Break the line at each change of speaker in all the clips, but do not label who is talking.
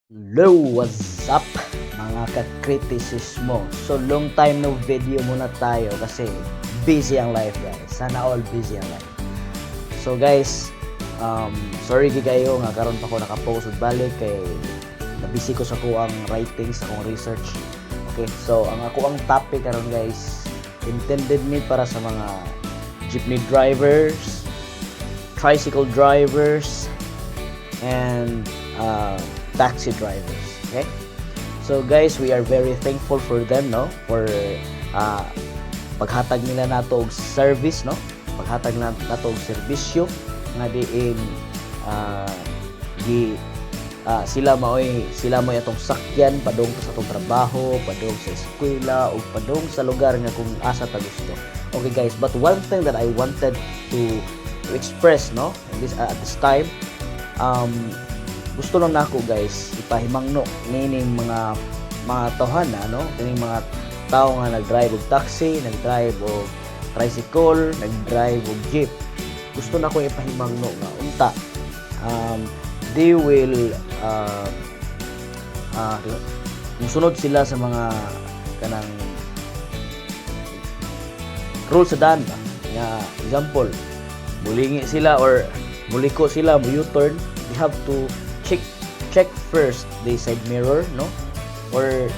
Hello, what's up, mga kakritisismo? So long time no video muna tayo kasi busy ang life, guys. Sana all busy ang life. So guys, sorry gyud kayo nga karon pa ko nakapost og balik kay nabisi ko sa akoang writing, sa akong research. Okay, so ang akoang topic karon, guys, intended ni para sa mga jeepney drivers, tricycle drivers, and taxi drivers. Okay? So guys, we are very thankful for them, no? For paghatag nila nato og service, no? Paghatag na nato og serbisyo nga diin gi sila maoy atong sakyan padung sa atong trabaho, padung sa eskwela ug padung sa lugar nga kung asa ta gusto. Okay guys, but one thing that I wanted to express, no, in this at this time, gusto lang nako, guys, ipahimangno nining mga tawhana, no, kining mga tao nga nag-drive og taxi, nag-drive og tricycle, nag-drive og jeep. Gusto nako ipahimangno nga unta they will musunod sila sa mga kanang rules sa daan ba nga, example, mulingi sila or muliko sila, mo U-turn, they have to check check first the side mirror, no, or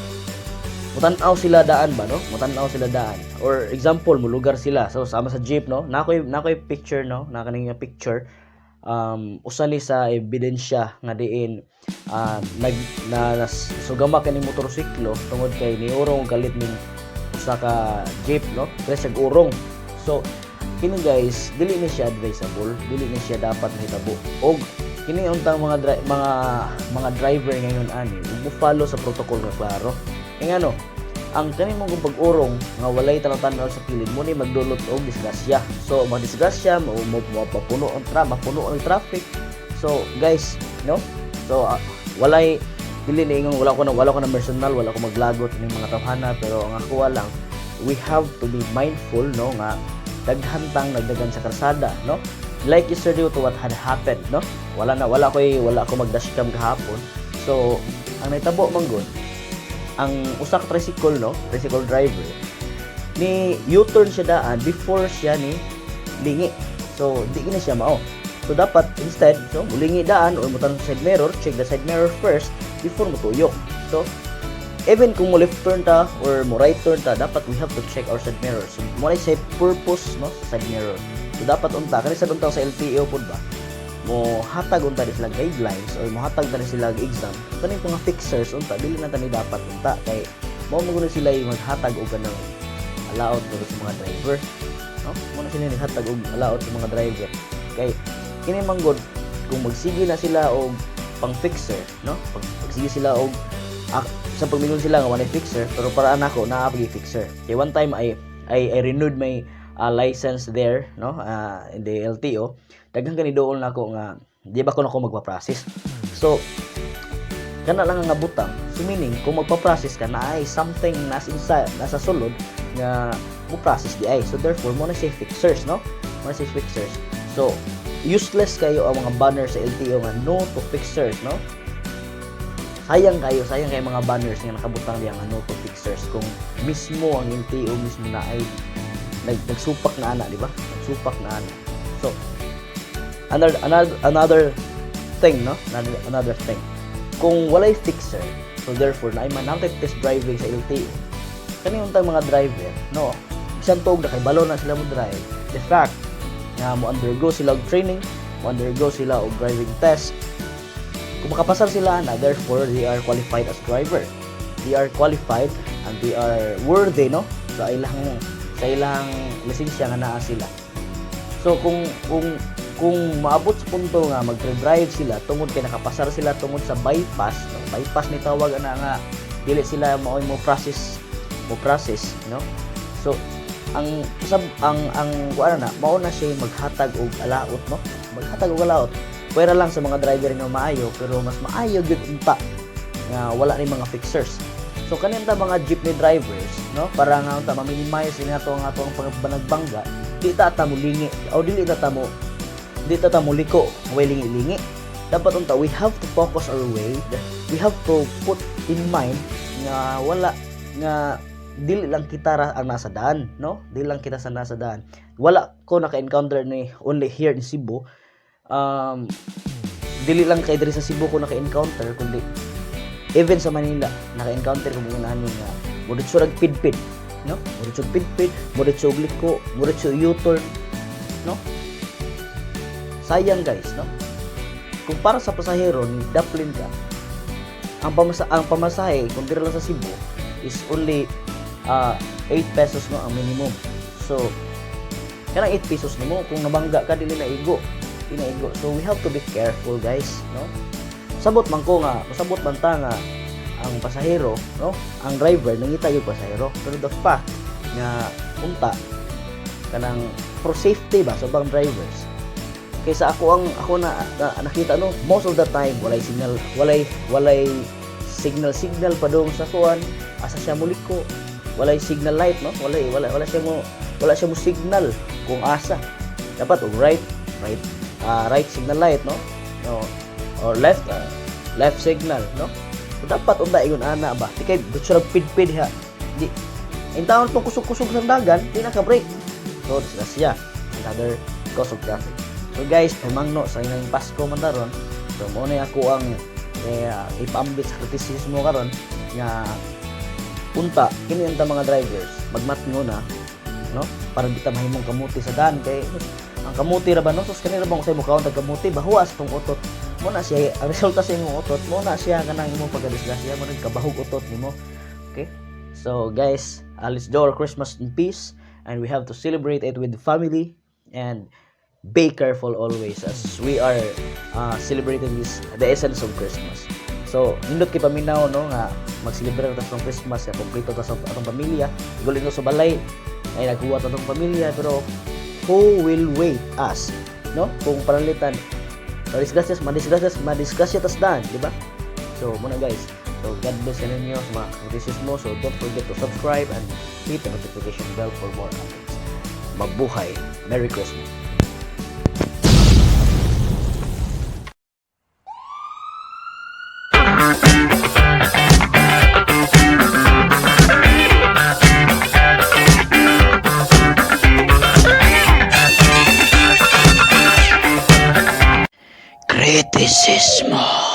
mutan-aw sila daan ba, no, mutan-aw sila daan. Or example, mulugar sila, so sama sa jeep, no, nakoy picture, no, na kaning nga picture, usa ni sa ebidensya nga diin nag na, nasugama kaning motorsiklo tungod kay niurong og kalit ning usa ka jeep, no, kaya siya urong. So kini, guys, dili ni siya advisable, dili ni siya dapat mahitabo. Og kini untang mga driver ngayon ani ug mo follow sa protocol nga klaro. Kay ngano, ang kani mong pag-urong nga walay tanaw-tanaw sa kilid mo ni magdulot og disgrasya. So madisgrasya mo, mo mapuno ang mapuno ang traffic. So guys, no? So walay dili ni ingon wala ko na personal, wala ko maglagot ning mga tawhana, pero ang ako lang, we have to be mindful, no, nga daghan tang nagdagan sa karsada, no, like yesterday, to what had happened, no. Wala na wala ko mag dashcam kahapon. So ang nahitabo man gud, ang usa ka tricycle, no, tricycle driver ni U-turn siya daan before siya ni lingi. So di na siya mao. So dapat instead, so mulingi daan or mutan sa side mirror, check the side mirror first before motuyok. So even kung mo left turn ta or mo right turn ta, dapat we have to check our side mirror. So mo na siya purpose, no, sa side mirror. So dapat unta kani sa unta sa LTO pud ba, mo hatag unta di sila guidelines or mo hatag na sila exam kaning mga fixers. Unta dili na tani dapat unta kay mao mo gud sila yung maghatag og kanang alaot sa mga driver, no. Mo na sila naghatag og alaot sa mga driver kay kini man gud kung magsige na sila og pang fixer, no, pag magsige sila og sa pagmingon sila nga walay fixer, pero para nako naa pag fixer kay one time I renewed my license there, no, in the LTO. Daghan kani dool nako nga di ba ko nako magpa-process. So kana lang nga butang. So meaning kung magpa-process ka na ay something nas inside, nasa sulod nga mo process di ay. So therefore mo na siya fixers, no, mo na siya fixers. So useless kayo ang mga banner sa LTO nga "No to fixers," no. Sayang kayo, sayang kayo mga banners nga nakabutang diya nga "No to fixers" kung mismo ang LTO mismo na ay nagsupak na ana, di ba? Nagsupak na ana. So another thing, no, another thing, kung walay fixer, so therefore na ay man test driving sa LTO kani untang mga driver, no, bisan tuog na kay balo na sila mo drive, the fact nga mo undergo sila og training, mo undergo sila og driving test, kung makapasar sila na, therefore they are qualified as driver, they are qualified and they are worthy, no, sa ilang lisensya nga naa sila. So kung maabot sa punto nga magdrive sila tungod kay nakapasar sila tungod sa bypass, no, bypass ni tawag ana nga dili sila maoy mo process, no. So ang sab ang kuan na mao na siya maghatag og alaot, no, maghatag og alaot. Pwera lang sa mga driver nga maayo, pero mas maayo gyud unta nga wala ni mga fixers. So kanin ta mga jeepney drivers, no, para nga unta ma-minimize ni ato ang atong pagpanagbangga, di ta ta mo lingi o dili ta ta mo di ta ta mo liko way lingi-lingi. Dapat unta we have to focus our way. We have to put in mind nga wala nga dili lang kita ra ang nasa daan, no? Dili lang kita sa nasa daan. Wala ko naka-encounter ni only here in Cebu. Dili lang kay diri sa Cebu ko naka-encounter, kundi even sa Manila naka-encounter ko mga ani nga mudiretso rag pidpid, no? Mudiretso pidpid, mudiretso og liko, mudiretso U-turn, no? Sayang, guys, no? Kung para sa pasahero ni daplin ka, ang pamasahe kung diri lang sa Cebu is only 8 pesos, no, ang minimum. So kanang 8 pesos nimo, kung nabangga ka, dili na igo, dili na igo. So we have to be careful, guys, no? Sabot man ko nga masabot man ta nga ang pasahero, no, ang driver nangita yung pasahero, pero the fact nga unta kanang for safety ba sa ubang drivers, kaysa ako ang ako na nakita, no, most of the time walay signal, walay signal signal padung sa kuan, asa siya muliko, walay signal light, no? Walay wala wala siya mo wala siya mo signal kung asa dapat og right signal light, no, or left signal, no? So, dapat unta ingon ana ba, di kay diretso ra pidpid ha, di intawon tong kusog-kusog sa dagan, di na ka brake. So disgrasya, another cause of traffic. So guys, pamangno sa inyong Pasko man daron. So mo na ako ang ipaambit sa kritisismo karon nga unta kini ang ta mga drivers magmatngo na, no, para di ta mahimong kamuti sa daan, kay ang kamuti ra ba, no? Sus, kanira bang usay mo kaon tag kamuti, bahuas tong utot mo na siya. Ang resulta sa imong utot mo na siya kanang imong pagkadisgrasya mo, nagkabahog utot nimo. Okay, so guys, let's do our Christmas in peace and we have to celebrate it with the family and be careful always as we are celebrating this, the essence of Christmas. So, nindot kay paminaw, no, nga mag-celebrate ta sa Christmas ya kompleto ta sa atong pamilya. Igulin sa balay ay naghuwat atong pamilya, pero who will wait us, no? Kung pananglitan madisgrasya, madisgrasya, madisgrasya tas daan, di ba? So, muna, guys. So, God bless sa ninyo sa mga kritisismo. So, don't forget to subscribe and hit the notification bell for more updates. Mabuhay! Merry Christmas! Kritisismo.